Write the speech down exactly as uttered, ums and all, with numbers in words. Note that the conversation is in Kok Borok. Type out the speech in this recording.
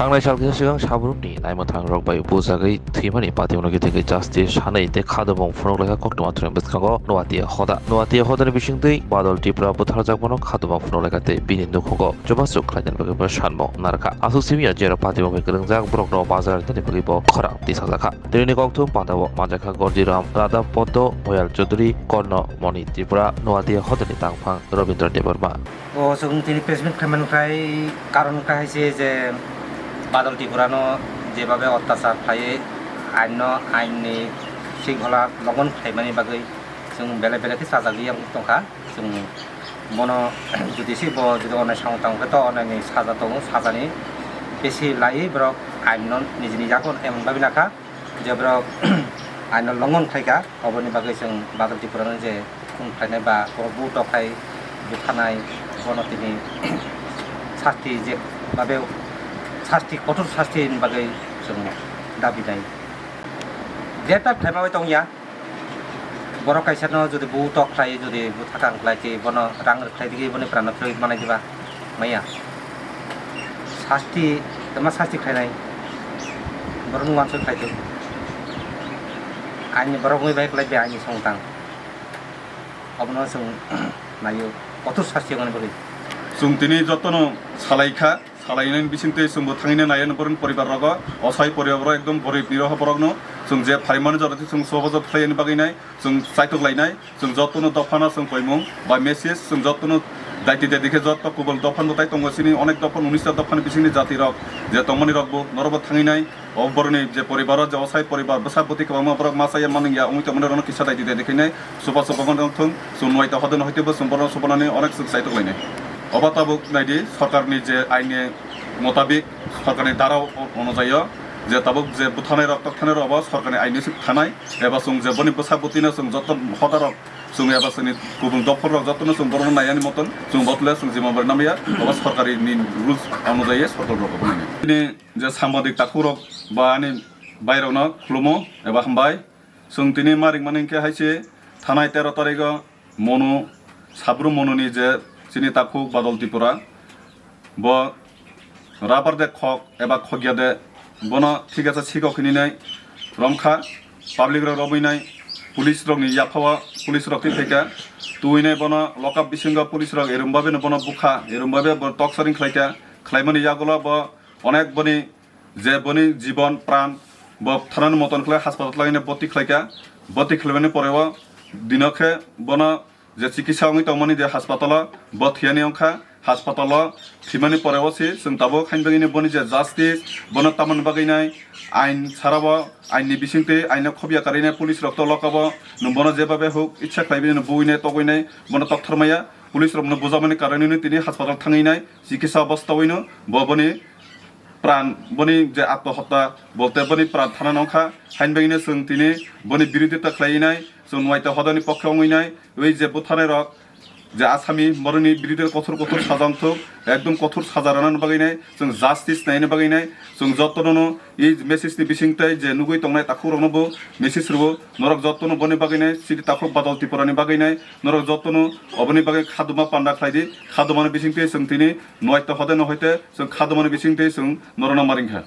Tangnai sal kisa swkang Sabrum ni naimwthang rok bai bujagwi thwimani patimungno khe thwngwi justice sanwi tei khadumung phunuk lekha koktwma thwrwng bwskango Nuatia hoda. Nuatia hodani bisingtwi Badal Tripura butharjakmano khadumung phunuk lekha tei bini nukhugo chubachu khlainani bagwi bo sanmung narwkha. Aswk simi ya jerok patimung bai kwrwngjak borokno bajar rinani bagwi bo khorang tisajakha. Tini ni kokthum pandao manjakha Gordiram, Radha Poddo, Moyal Chaudhuri, Korno, Moni Tripura, Nuatia hodani tangphang Robindra Debbarma. O chwng tini press meet khaimani khlai karon kha hai se je Badal Tripura no jebabe ottachar khlaiwi ain no, ain ni singhola longon khlaimani bagwi chwng belai belai khe sajagwi yang tongkha. Chwng bono jodi se bo jodi onai samung tang khe to onai ni saja tongo, sajani besi laiwi borok ain no nijini yago emon babi nakha. Je borok aino longon khlaikha, oboni bagwi chwng Badal Tripura no je khung khlainai ba borok butok khai buthanai, bono tini sasti je babe sasti, kotor sasti ni bagwi chwng dabi nai. Greptar khlaima bai tongya, borok kaisa no jodi butok khlai, jodi buthakang khlai khe bono rang rwkhlai digwi boni pran no phirwi manai diba? Maya. Sasti, tama sasti khlainai. Borok no wansuk khlai thung. Aini borok wngwi bai khlai be aini songtang. Abono chwng naio. Kotor sasti wngmani bagwi. Chwng tini jotono salaikha, salainani bisingtwi chwngbo thangwi naio borokni poribar rogo. Osai poribar rok ekdom gorib niroho borokno. Chwng je phaimani joroti chwng sobojo khlaini bagwi nai. Chwng chaitok lainai, chwng jotono dophano chwng koimung bai message, chwng jotono daiti daiti khe joto kubul dophano tai tongo, chini onek dopha, unis ta dophani bisingni jati rok je tongmani rokbo norokbo thangwi nai, o borokni je poribar o je osai poribar bwsa bwtwi kwbangma borok ma chaya manwng ya wngwi tongmani rokno kisa daiti daiti khe nai supa supa wng thung, chwng nuaita hodeno hoitebo chwng borokno supanani onek chwng chaitok lainai. Obo tabuk naidi sorkarni je aini motabik sorkarni dara o-, onujaio je tabuk je buthanai rok tokthani rok obo sorkarni aini swi thanai. Eba chwng je boni bwsa bwtwino chwng joto hoda rok chwng eba chwngni kubun dophor rok jotono chwng borokno nayani moton chwng bottle chwng jima bai namya obo sorkari ni rules anujai sorkar rok obo nini. Tini je sambadik takhuk rok ba ani bai rokno khulumo eba hambai. Chwng tini ma ringmani hinkhe hai se thanai tero tarigo Monu, Sabrum Monuni je chini takhuk Badal Tripura, bo rubber de khok eba khokya de, bono thik asa sikok hinwi nai romkha, public rok romwi nai, police rok ni yaphao police rok twi phaikha, twi nai bono lokap bisingo police rok erum babe no bono bukha, erum babe bo torturing khlaikha, khlaimani yagulo bo onek boni je boni jibon pran bo thanani moton khlai haspatal laina boti khlaikha, boti khlaimani poreo dino khe bono je chikitsa wngwi tongmani je haspatalo bo thwiyani wngkha, haspatalo thwimani poreo se chwng tabuk hainbagwini boni je justice bono tamoni bagwi nai ain sarabo ain ni bisingtwi aino khobya karwi nai police rok to lokabo nwng bono jeba be huk ichha khlai bini buwi nai togwi nai bono tokthar maya police rok no bujamani karwi nai tini haspatal thangwi nai chikitsa obostha wino bo boni pran boni je atmohotta bolte boni pran thana nongkha hainbagwino chwng tini boni birodita khlai nai. Chwng nuaita hodani pokhe wngwi nai, wi je butharnai rok, je asami borokni biridhe kothor kothor saja wngthok, ekdom kothor saja rwna bagwi nai, chwng justice naina bagwi nai, chwng jotono no i message ni bising tei je nugwi tongnai takhuk rokno bo message rwo, norok jotono boni bagwi nai, chini takhuk Badal Tripura ni bagwi nai, norok jotono oboni bagwi khaduma panda khlai di, khaduma ni bising tei chwng tini nuaita hodai no hoite chwng khaduma ni bising tei chwng norok no maring kha.